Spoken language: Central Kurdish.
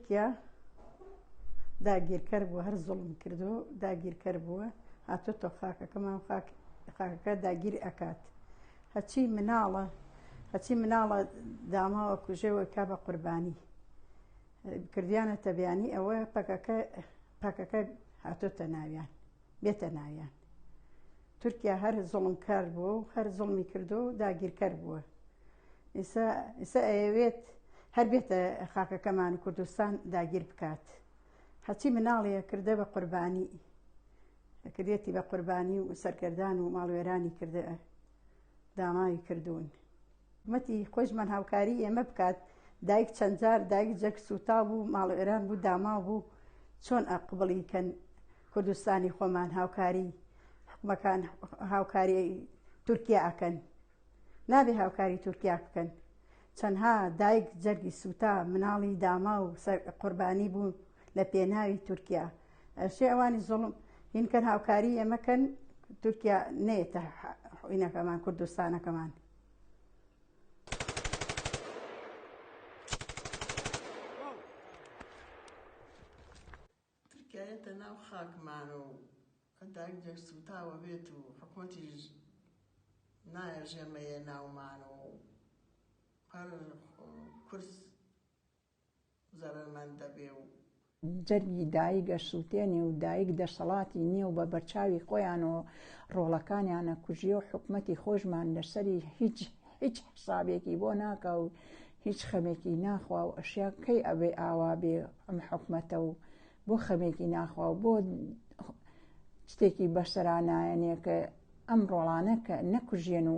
تورکیا داگیرکەر بووە هەر زوڵم کردو داگیرکەر بووە هاتۆتە خاکەکەمان خاک خاکەکە داگیر ئەکات هەچی مناڵە هەچی مناڵە داماوە کوژێەوە کا بە قوربانی کردیانەتە بیانی ئەوە پەکەکە پەکەکە هاتۆتە ناویان بێتە ناویان تورکیا هەر زوڵمکار بووە و هەر زوڵمی کردو و داگیرکەر بووە ئیسا ئیسا ئەیەوێت هەر بێتە خاکەکەمان و کوردستان داگیر بکات هەرچی مناڵیە کردە بە قوربانی کردێتی بە قوربانی و سەرگەردان و ماڵوێرانی کردە داماوی کردوون. حکومەتی خۆشمان هاوکاری ئێمە بکات دایک چەند جار دایک جەک سووتا بوو ماڵوێران بوو داماو بوو چۆن ئەقبڵی کەن کوردستانی خۆمان هاوکاری حکومەکان هاوکاری تورکیا ئەکەن نابێ هاوکاری تورکیا بکەن چەندها دایک جەرگی سووتا مناڵی داما و قوربانی بوو لە پێناوی تورکیا ئەشێ ئەوانی زوڵم هینکەن هاوکاری ئێمەکەن تورکیا نێتە حینەکەمان کوردستانەکەمان. تورکیا یەتە ناو خاکمان و دایک جەرگ سوتاوە بێت و حکومەتیش نایەژێ مەیە ناومان و هەر کورس زەرەرمەند دەبێ و. جەرگی دایک ئەسوتێنێ و دایک دەسەڵاتی نیە و بە بەرچاوی خۆیانەوە ڕۆڵەکانیان ئەکوژێ و حکومەتی خۆشمان لەسەری هیچ هیچ حسابێکی بۆ ناکا و هیچ خەمێکی ناخوا و ئەشیا کەی ئەبێ ئاوا بێ ئەم حکومەتە و بۆ خەمێکی ناخوا و بۆ شتێکی بەسەرا نایەنێ کە ئەم ڕۆڵانە کە نەکوژێن و.